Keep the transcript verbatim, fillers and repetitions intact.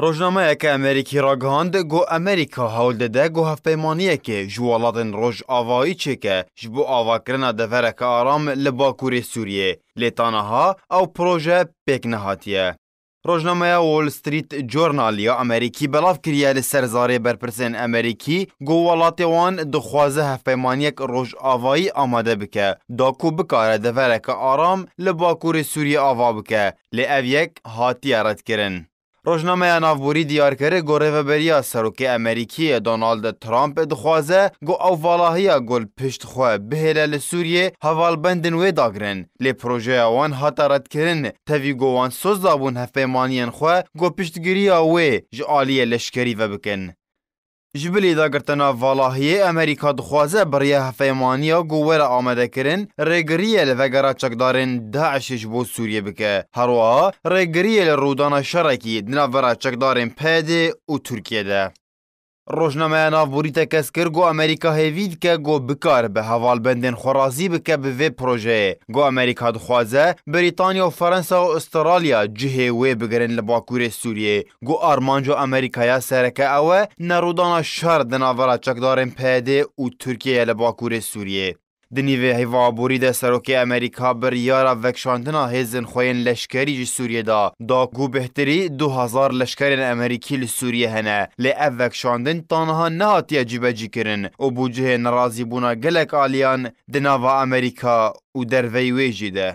Rojnameyeke Amerîkî ragihand ku Amerîka hewl dide ku hevpeymaniyekê ji welatên Rojavayî çêke ji bo avakirina devereke aram li Bakurê Sûriyê, lê ta niha ew proje pêk nehatiye. Rojnameya Wall Street Journal ya Amerîkî belav kiriye li ser zarê berpirsên Amerîkî ku welatê wan dixwaze hevpeymaniyek Rojavayî amade bike, da ku bikare devereke aram li Bakurê Sûriyê ava bike, lê ev yek hatiye redkirin. Rojnameya Navborî diyar kir ku rêveberiya serokê Amerîkî Donald Trump dixwaze ku ew valahiya ku li pişt xwe bihêle li Sûriyê hevalbendên wê dagirin, lê projeya wan hate redkirin, tevî ku wan soz dabûn hevpeymaniyên xwe ku piştgiriya wê ji aliyê leşkerî ve bikin. Ji bilî dagirtina valahiyê, Amerîka dixwaze bi riya hevpeymaniya ku were amadekirin, rêgiriyê li vegera çekdarên DAIŞê ji bo Sûriyê bike. Herwiha rêgiriyê li rûdana şerekî di navbera çekdarên PYDê û Tirkiyê de. Rojnameya Navborî tekez kir ku Amerîka hêvî dike ku bikaribe hevalbendên xwe razî bike bi vê projeyê. Ku Amerîka dixwaze Brîtanya û Fransa û Ûstralya cihê wê bigirin li Bakurê Sûriyê. Ku armanca Amerîkaya sereke ew e, nerûdana şer di navbera çekdarên PYDê û Tirkiyeyê li Bakurê Sûriyê. Di nîvê heyva aborî de serokê Amerîka biryara vekşandina hêzên xwe yên leşkerî ji Sûriyê da, da ku bêhtirî du hezar leşkerên Amerîkî li Sûriyê hene, lê ev vekşandin ta niha nehatiye cîbecîkirin û bû cihê nerazîbûna gelek aliyan di nava Amerîka û derveyî wê jî de.